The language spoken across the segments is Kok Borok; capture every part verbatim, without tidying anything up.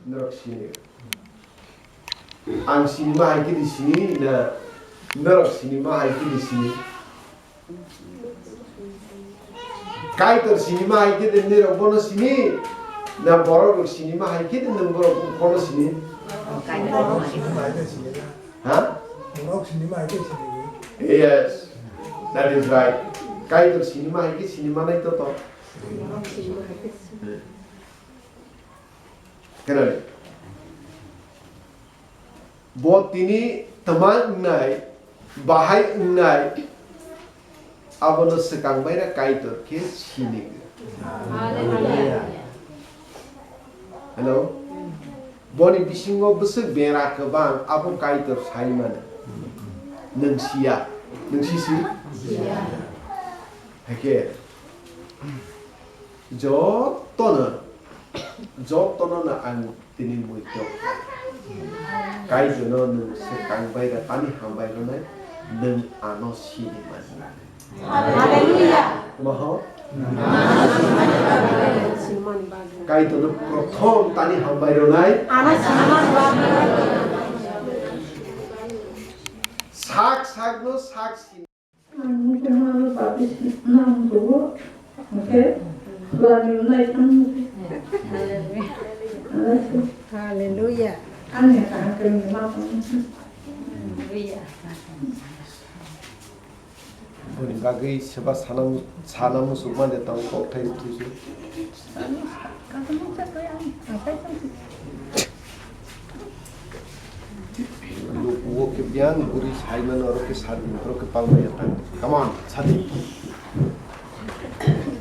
Norok sini. Ang sinima hai khe di sini na norok sinima hai khe di sini? Kaitor sinima hai khe di norok bono sini na borok rok sinima hai khe di norok bono sini? Ha? Yes, that is right. Kaitor sinima hai khe sinima nai to to. Kenani? Bo tini tama wngnai, bahai wngnai, abono swkang baira Kaitor khe sini. Hello? Boni bisingo bwswk bera kwbang abo Kaitor sai mano. Nwng siya, nwng sisi? Hakhe jotono, jotono no ang tini muitok. Kaitorno nwng swkang baira tani hambai rwnai, nwng ano sini mani. Hallelujah. Maho? Kaitorno prothom tani hambai rwnai. Sak sakno sak sini. Hallelujah. Boni bagwi seba sana, sana muchuk mande tang kok thai thusu. Wo ke biang guri sai mano oro ke sadi oro ke palma ya tang. Come on, sadi.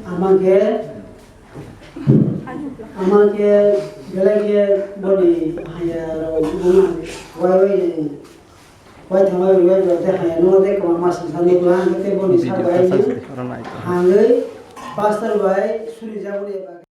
Amang ke, amang ke, belai ke boni haya rok buma wai wai ni. Wai thangma wai wai rok te haya no te kama mas ni sani bula hangke te boni sa bai ni. Hangke pastor bai suri jaboni.